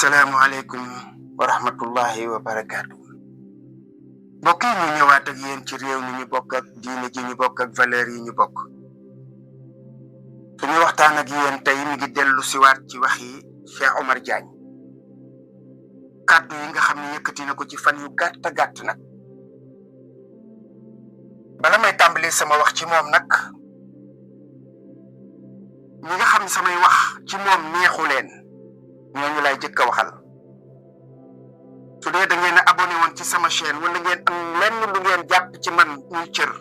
asalaamualeykum wa rahmatullahi wa barakaatu. mbokk yi ñu ñëwaat ak yéen ci réew mi ñu bokk ak diine ji ñu bokk ak valeur yi ñu bokk. suñu waxtaan ak yéen tey mi ngi dellu siwaat ci wax yi Cheikh Omar Diagne kàddu yi nga xam ne yëkkati na ko ci fan yu gàtt nag. bala may tàmbali sama wax ci moom nag ñi nga xam ne samay wax ci moom neexu leen ñooñu lay jëkk a waxal. su dee da ngeen a abonné woon ci sama chaîne wala ngeen am lenn lu ngeen jàpp ci man muy cër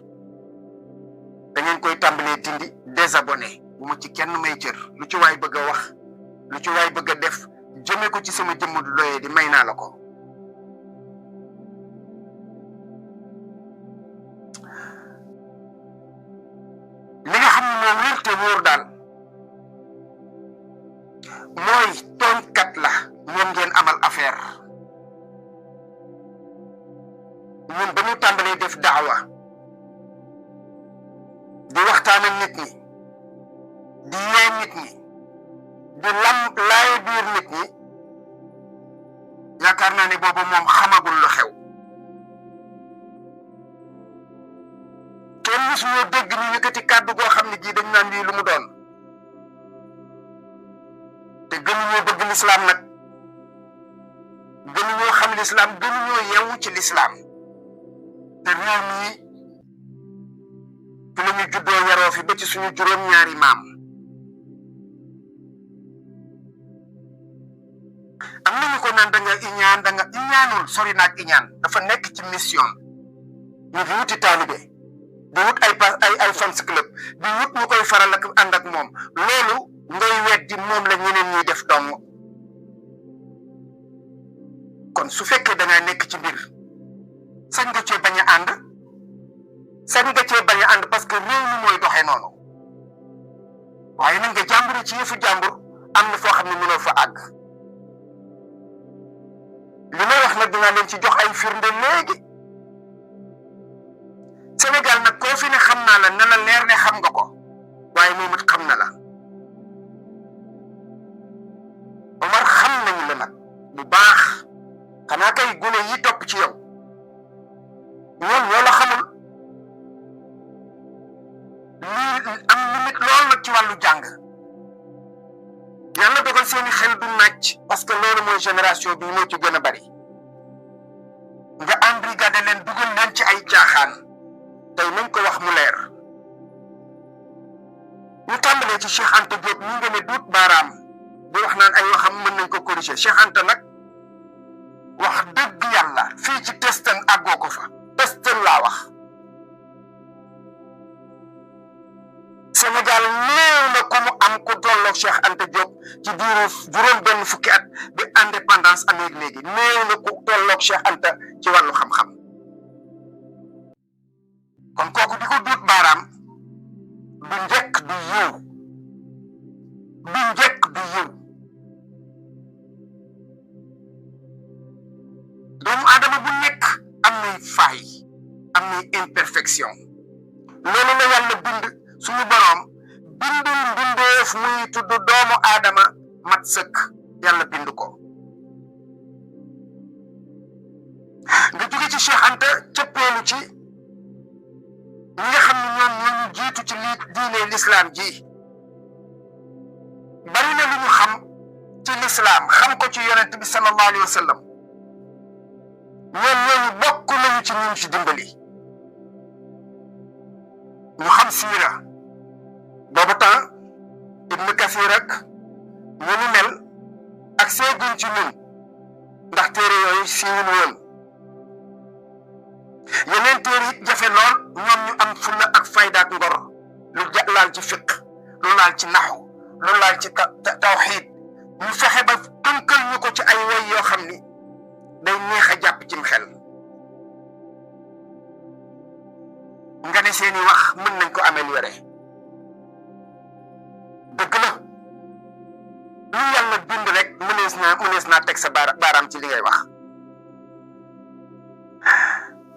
da ngeen koy tàmbalee dindi désabonné bu ma ci kenn may cër. lu ci waay bëgg a wax lu ci waay bëgg a def jëmee ko ci sama jëmm du doyee di may naa la ko. li nga xam ne moo wér te wóor daal mooy tooñkat la moom ngeen amal affaire. ñun ba ñu tàmbalee def daawa di waxtaan ak nit ñi di yee nit ñi di laay biir nit ñi yaakaar naa ne boobu moom xamagul lu xew. kenn musuñoo dégg ñu yëkkati kàddu goo xam ne gii dañ naan lii lu mu doon. te gënuñoo bëgg lislaam nag gënuñoo xam lislaam gënuñoo yeewu ci lislaam. te réew mi fi la ñu juddoo yaroo fi ba ci suñu juróom-ñaari maam. am nañu ko naan da nga iñaanul sori naag iñaan dafa nekk ci mission ñu di wuti taalibe di wut ay fans club di wut ñu koy faral ak ànd ak moom loolu ngay weddi moom la ñeneen ñuy def dong. kon su fekkee da ngaa nekk ci mbir sañ nga cee bañ a ànd parce que réew mi mooy doxee noonu waaye nag nga jàmbur ci yëfu jàmbur am na foo xam ne mënoo fa àgg. li may wax nag dinaa leen ci jox ay firnde léegi. Sénégal nag koo fi ne xam naa la na la leer ne xam nga ko waaye moom it xam na la. Omar xam nañu la nag bu baax xanaa kay gune yi topp ci yow ñoom ñoo la xamul. lii am limite lool nag ci wàllu jàng yàlla dogal seeni xel du nàcc parce que loolu mooy génération bi moo ci gën a bari. nga embrigadé leen dugal leen ci ay caaxaan tey nañ ko wax mu leer. ñu tàmbalee ci Cheikh Anta Diop ñu ngi ne duut baaraam di wax naan ay waxam mën nañ ko corriger. Cheikh Anta nag wax dëgg yàlla fii ci testan àggoo ko fa. testan laa wax. Sénégal néew na ku mu am ku tolloog Cheikh Anta Diop ci diiru juróom benn fukki at bi indépendance amee léegi néew na ku tolloog Cheikh Anta ci wàllu xam-xam. kon kooku di ko duut baaraam du njëkk du yiw doomu aadama bu nekk am nay faay am nay imperfection. loolu la yàlla bind suñu boroom bindul mbindeef muy tudd doomu aadama mat sëkk yàlla bind ko. nga jóge ci Cheikh Anta cëppeelu ci ñi nga xam ne ñoom ñoo ñu jiitu ci diine lislaam ji. bari na lu ñu xam ci lislaam xam ko ci yonent bi sallallahu alayhi wa sallam ñooñu bokk nañu ci ñun ci dimbali. ñu xam siira boobu temps Ibn Kathir ak ñu ni mel ak seeguñ ci ñun ndax téere yooyu siiwul woon. yeneen téere it jafe lool ñoom ñu am fulla ak fayda ak ngor lu laal ci fiq lu laal ci naxu lu laal ci tawxiid ñu fexe ba tënkal ñu ko ci ay woy yoo xam ni day neex a jàpp cim xel. nga ne seeni wax mën nañ ko améliorer. dëgg la lu yàlla bind rek mënees naa teg sa baaraam ci li ngay wax.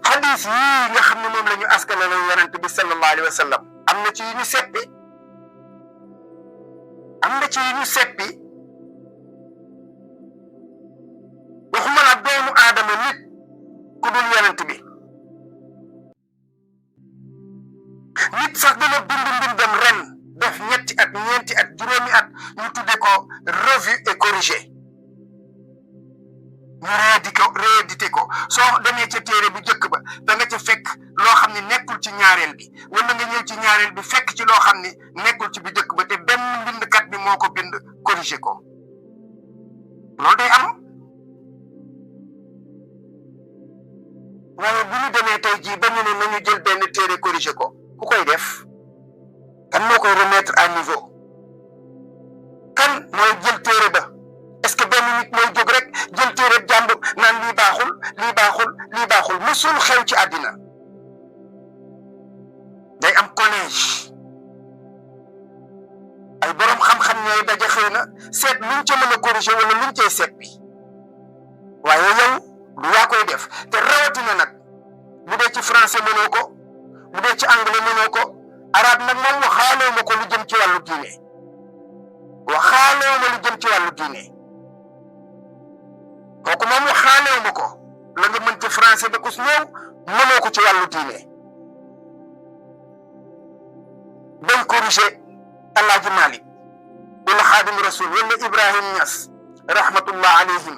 xadis yii nga xam ne moom la ñu askanale yonent bi sallallahu alayhi wa sallam am na ci yu ñu seppi nit sax dana bind mbindam ren def ñetti at ñeenti at juróomi at ñu tudde ko revue et corrigé ñu réédité ko soo demee ca téere bu njëkk ba da nga ca fekk loo xam ne nekkul ci ñaareel bi wala nga ñëw ci ñaareel bi fekk ci loo xam ne nekkul ci bi njëkk ba te benn mbindkat bi moo ko bind corrigé ko loolu day am waaye bu ñu demee tey jii ba ñu ne nañu jël benn téere corrigé ko ku koy def kan moo koy remettre à niveau kan mooy jël téere ba est-ce que benn nit mooy jóg rek jël téere jàmbur naan lii baaxul lii baaxul lii baaxul musul xew ci àddina day am collège ay borom xam-xam ñooy daje xëy na seet luñ ca mën a corriger wala luñ cay seet bi waaye yow du yaa koy def te rawatina nag bu dee ci français mënoo ko bu dee ci anglais mënoo ko arabe nag moom waxaaloo ma ko lu jëm ci wàllu diine waxaaloo ma lu jëm ci wàllu diine kooku moom waxaalewu ma ko la nga mën ci français ba kus ñëw mënoo ko ci wàllu diine day corriger Alaaji Malik wala Xaadim Rasul wala Ibrahim Ñas rahmatullah alayhim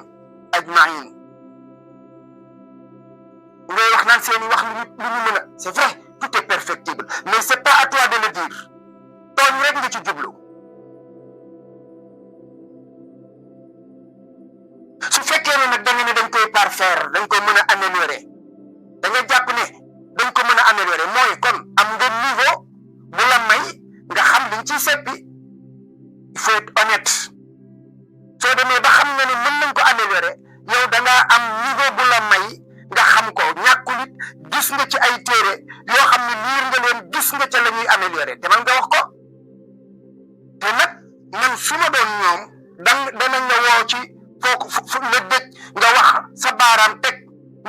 ajmain ngay wax naan seeni wax lu ñu mën a c'est vrai tout est perfectible mais c'est pas à toi de le dire tooñ rek nga ci jublu su fekkee ne nag da nga ne dañ koy parfaire dañ koy mën a améliorer da nga jàpp ne dañ ko mën a améliorer mooy kon am nga niveau bu la may nga xam liñ ciy seppi il faut être honnête soo demee ba xam nga ne mën nañ ko améliorer yow da ngaa am niveau bu la may nga xam ko ñàkkul it gis nga ci ay téere yoo xam ne liir nga leen gis nga ca la ñuy améliorer te man nga wax ko te nag man su ma doon ñoom danañ la woo ci foo la dëj nga wax sa baaraam teg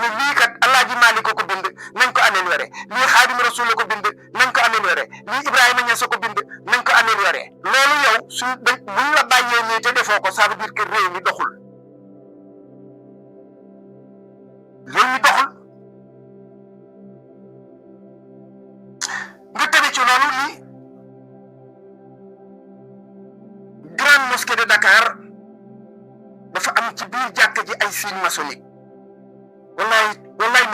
ne lii kat Alaaji Maalik ko bind nañ ko améliorer lii Xaadim Rasul ko bind nañ ko améliorer lii Ibrahima Ñas ko bind nañ ko améliorer loolu yow buñ la bàyyee nii te defoo ko ça veut dire que réew mi doxul nga tëbe ci loolu ni grande mosquée de Dakar dafa am ci biir jàkka ji ay signe maçonnique wallaay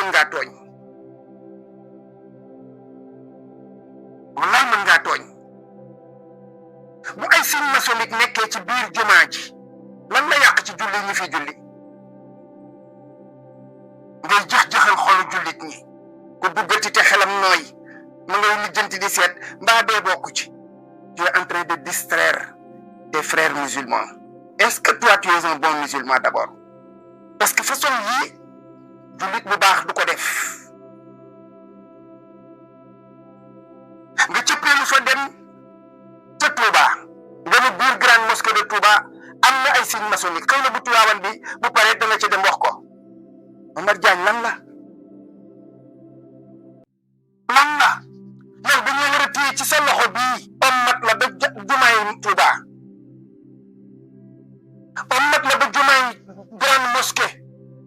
mën ngaa tooñ bu ay signe maçonnique nekkee ci biir jumaa ji lan la yàq ci julli ñi fi julli ngay jax-jaxal xolu jullit ñi ku duggati te xelam nooy ma ngay lijjanti di seet mbaa dee bokku ci tu es en train de distraire tes frères musulmans est-ce que toi tu es un bon musulman d'abord parce que façon yii jullit bu baax du ko def nga cëppeelu fa dem ca Touba nga ne biir grande mosquée de Touba am na ay signe maçonnique xëy na bu Tiwaawan bi bu paree da nga ca dem wax ko Omar Diagne lan la yow dañoo war a téye ci sa loxo bii ommat la ba jumaay Touba ommat la ba jumaay grande mosquée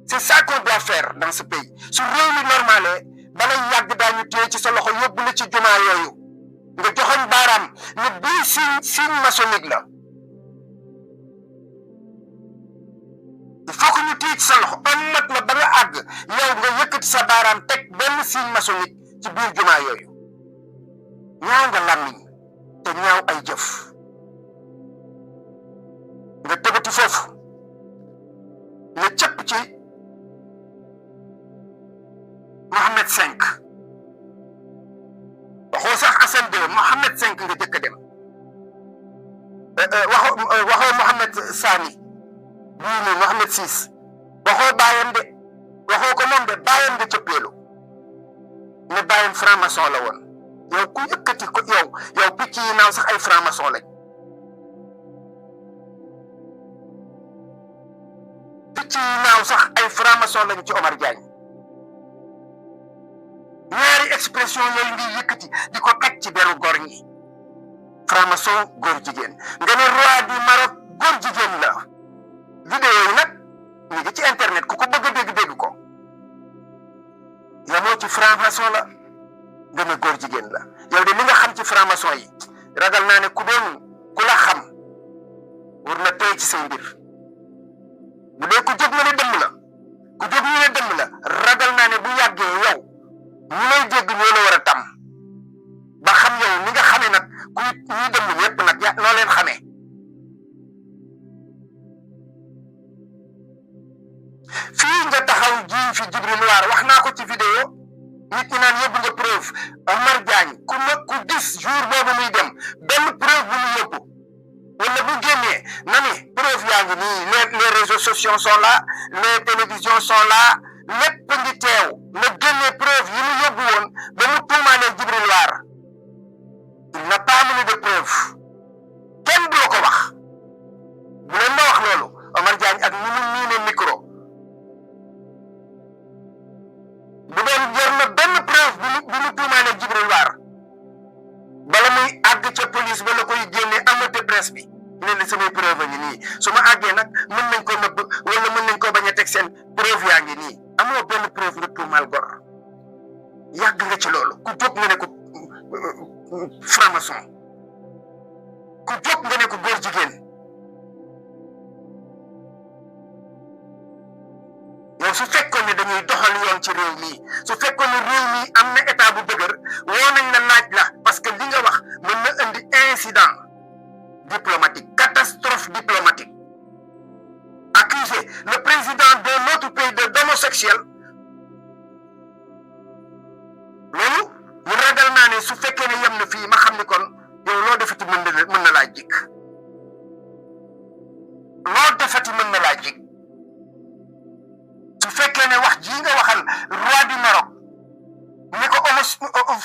c'est ça qu'on doit faire dans ce pays su réew mi normalé balay yàgg daañu téye ci sa loxo yóbbu la ci jumaa yooyu nga joxoñ baaraam ne bii signe maçonnique la il faut que ñu téye ci sa loxo ommat la ba nga àgg yow nga yëkkati sa baaraam teg benn signe maçonnique ci biir jumaa yooyu ñaaw nga làmmiñ te ñaaw ay jëf nga tëbati foofu nga cëpp ci Mohammed 5 waxoo sax Hassan II Mohammed 5 nga jëkk a dem waxoo Mohammed Sani bii nii Mohammed 6 waxoo baayam de waxoo ko moom de baayam nga cëppeelu ne baayam franc-maçon la woon yow ku yëkkati ko yow picc yi naaw sax ay franc-maçon lañ picc yi naaw sax ay franc-maçon lañ ci Omar Diagne ñaari expression yooyu ngi yëkkati di ko teg ci deru góor ñi franc-maçon góor jigéen nga ne roi du Maroc góor jigéen la vidéo yi nag ñu ngi ci internet ku ko bëgg a dégg ko yamoo ci franc-maçon la nga ne góor jigéen la yow de li nga xam ci franc-maçon yi ragal naa ne ku la xam war na tey ci say mbir bu dee ku jóg nga ne dëmm la ku jóg ñu ne dëmm la ragal naa ne bu yàggee yow ñu lay dégg ñoo la war a tam ba xam yow ni nga xamee nag ku ñuy dëmm ñëpp nag noo leen xamee fii nga taxaw ji fi Djibril War wax naa ko ci vidéo nit ñi naan yóbbu nga preuve Omar Diagne ku gis jour boobu muy dem benn preuve bu mu yóbbu wala bu génnee na ni preuve yaa ngi nii les réseaux sociaux sont là les télévisions sont là lépp ngi teew na génnee preuve yi mu yóbbu woon ba mu tuumaalee Djibril War il n'a pas amené de preuve kenn du la ko wax bu leen ma wax loolu Omar Diagne ak ni mu miinee micro bu doon yor na benn preuve bu mu tuumaalee Djibril War bala muy àgg ca police ba la koy génne amate presse bi ne la samay preuve ngi nii su ma àggee nag mën nañ ko nëbb wala mën nañ ko bañ a teg seen preuve yaa ngi nii amoo benn preuve nga tuumaal gor yàgg nga ci loolu ku jóg nga ne ko franc-maçon ku jóg nga ne ko góor jigéen yow su fekkoon ne dañuy doxal yoon ci réew mi su fekkoon ne réew mi am na état bu dëgër woo nañ la laaj la parce que li nga wax mën na indi incident diplomatique catastrophe diplomatique accuser le président d'un autre pays d'homosexuel loolu mu ragal naa ne su fekkee ne yem na fii ma xam ni kon yow loo defati mën na laa jik loo defati mën na laa jik su fekkee ne wax jii nga waxal roi du Maroc ni ko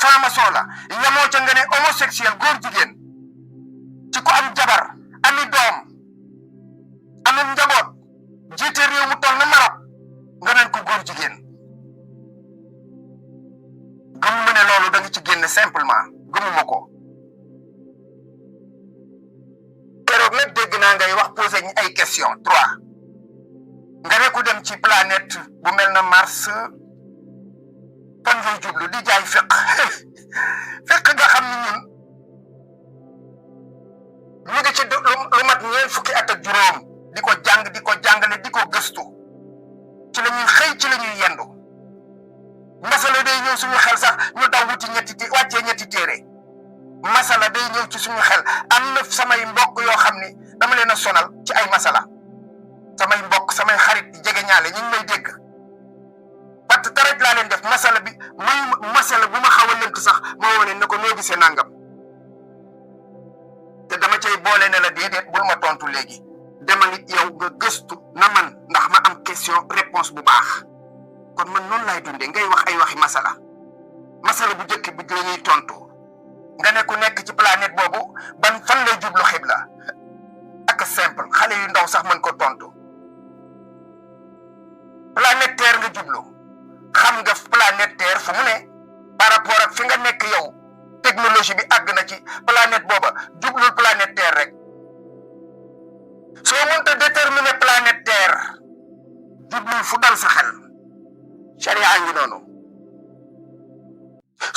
franc-maçon la yamoo ca nga ne homosexuel góor jigéen ci ko am jabar ami doom amul njaboot jiite réew mu toll na Maroc nga naan ko góor jigéen gëmuma ne loolu da nga ci génn simplement gëmuma ko keroog nag dégg naa ngay wax posé ñu ay question 3 nga ne ku dem ci planète bu mel na Mars fan ngay jublu di jaay fekk nga xam ni ñun ñu ngi ci lu mat ñeent fukki at ak juróom di ko jàng di ko jàngale di ko gëstu ci la ñuy xëy ci la ñuy yendu masala day ñëw suñu xel sax ñu daw wuti wàccee ñetti téere masala day ñëw ci suñu xel am na samay mbokk yoo xam ni dama leen a sonal ci ay masala samay mbokk samay xarit di jege ñaale ñu ngi may dégg parce que dara laa leen def masala bi masala bu ma xaw a lënt sax moo wane ne ko noo gisee nangam te dama cay boole ne la déedéet bul ma tontu léegi demal it yow nga gëstu na man ndax ma am question réponse bu baax kon man noonu laay dundee ngay wax ay waxi masala bu njëkk bi la ñuy tontu nga ne ku nekk ci planète boobu ban fan lay jublu xibla ak simple xale yu ndaw sax mën ko tontu planète terre nga jublu xam nga planète terre fu mu ne par rapport ak fi nga nekk yow technologie bi àgg na ci planète booba jublul planète terre rek soo mënta déterminer planète terre jublul fu dal sa xel sharia ngi noonu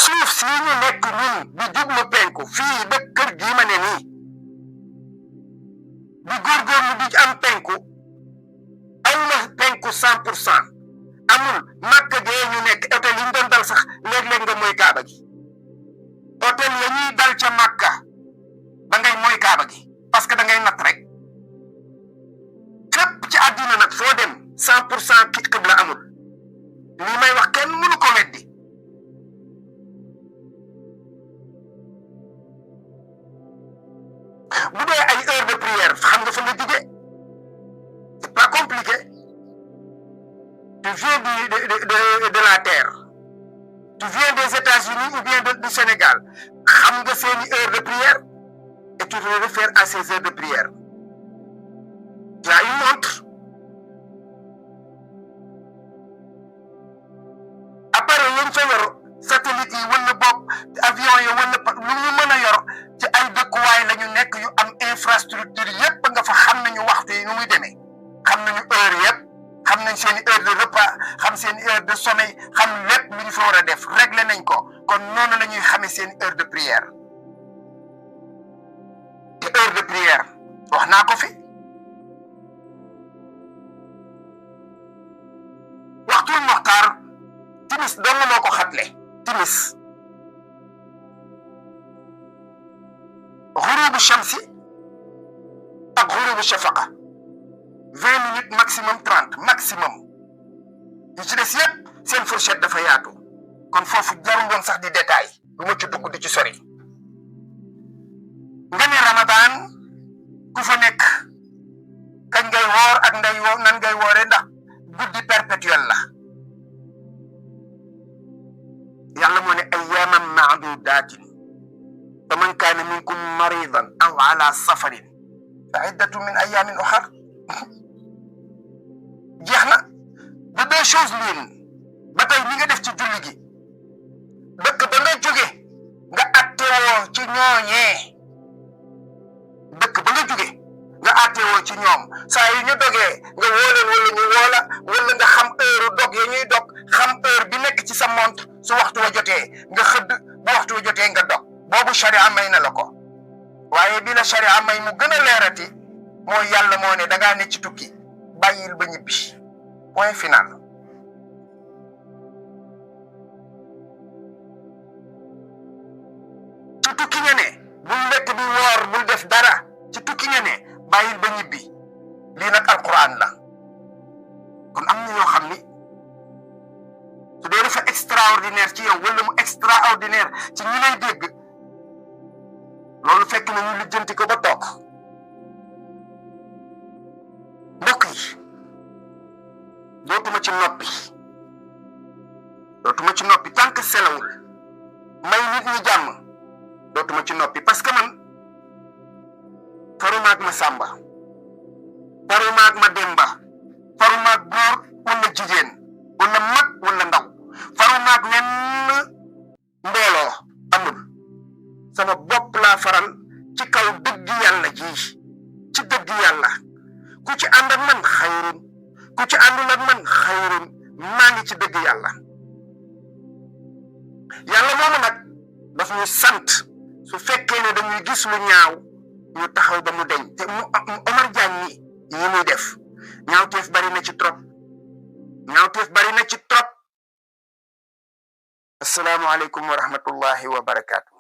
suuf si ñu nekk ñun di jublu penku fii ba kër gii ma ne nii di góorgóorlu di am penku amul penku 100% amul màkk gee ñu nekk hôtel yi ñu doon dal sax léeg-léeg nga mooy kaaba gi hôtel ya ñuy dal ca màkka da ngay mooy kaaba gi parce que da ngay natt rek fépp ci àddina nag foo dem 100% ki xibla amul li may wax kenn mënu ko weddi bu dee ay heure de prière xam nga fa nga jóge c'est pas compliqué tu viens de la terre tu viens des États-Unis ou bien du Sénégal xam nga seeni heure de prière et tu te réfères à ces heures de prière tu as une montre appareil yañ fa yor satellite yi wala bopp avion yi wala lu ñu mën a yor ci ay dëkkuwaay la ñu nekk yu am infrastructure yépp nga fa xam nañu waxtu yi nu muy demee xam nañu heure yépp xam nañ seeni heure de repas xam seeni heure de sommeil xam lépp lu ñu fa war a def réglé nañ ko kon kon noonu la ñuy xamee seen heure de prière te heure de prière wax naa ko fi waxtul muxtaar timis dong moo ko xatle timis xurubu shamsi ak xurubu shafaqa 20 minutes maximum 30 maximum yi ci des yëpp seen fourchette dafa yaatu kon foofu jarul woon sax di détail du ma ci dugg di ci sori nga ne Ramadan ku fa nekk kañ ngay woor ak nan ngay wooree ndax guddi perpétuel la yàlla moo ne ayyaman maadudatin fa man kaana minkum maridan aw ala safarin fa iddatu min ayamin uxar jeex na de deux choses l'une ba tey li nga def ci julli gi dëkk ba nga jóge nga attewoo ci ñooñee dëkk ba nga jóge nga attewoo ci ñoom saa yu ñu dogee nga wooleen wala ñu woola wala nga xam heure dog ya ñuy dog xam heure bi nekk ci sa montre su waxtu wa jotee nga xëdd bu waxtu wa jotee nga dog boobu sharia may na la ko waaye bi la sharia may mu gën a leerati mooy yàlla moo ne dangaa ne ci tukki bàyyil ba ñibbi point final ci tukki nga ne bul lekk di woor bul def dara ci tukki nga ne bàyyil ba ñibbi lii nag alquran la kon am na yoo xam ni su dee dafa extraordinaire ci yow wala mu extraordinaire ci ñi lay dégg loolu fekk na ñu lijjanti ko ba toog mbokk yi dootuma ci noppi tant que selawul may nit ñi jàmm dootuma ci noppi parce que man farumaak ma sàmba farumaak ma demba farumaak góor wala jigéen wala mag wala ndaw farumaak nenn mbooloo amul sama bopp laa faral ci kaw dëgg yàlla ji ci dëgg yàlla ku ci ànd ak man xayrun ku ci àndul ak man xayrun maa ngi ci dëgg yàlla yàlla moomu nag daf ñu sant su fekkee ne dañuy gis lu ñaaw ñu taxaw ba mu deñ te Omar Diagne yi muy def ñaawteef bari na ci trop assalaamu aleykum wa rahmatullahi wa barakaatu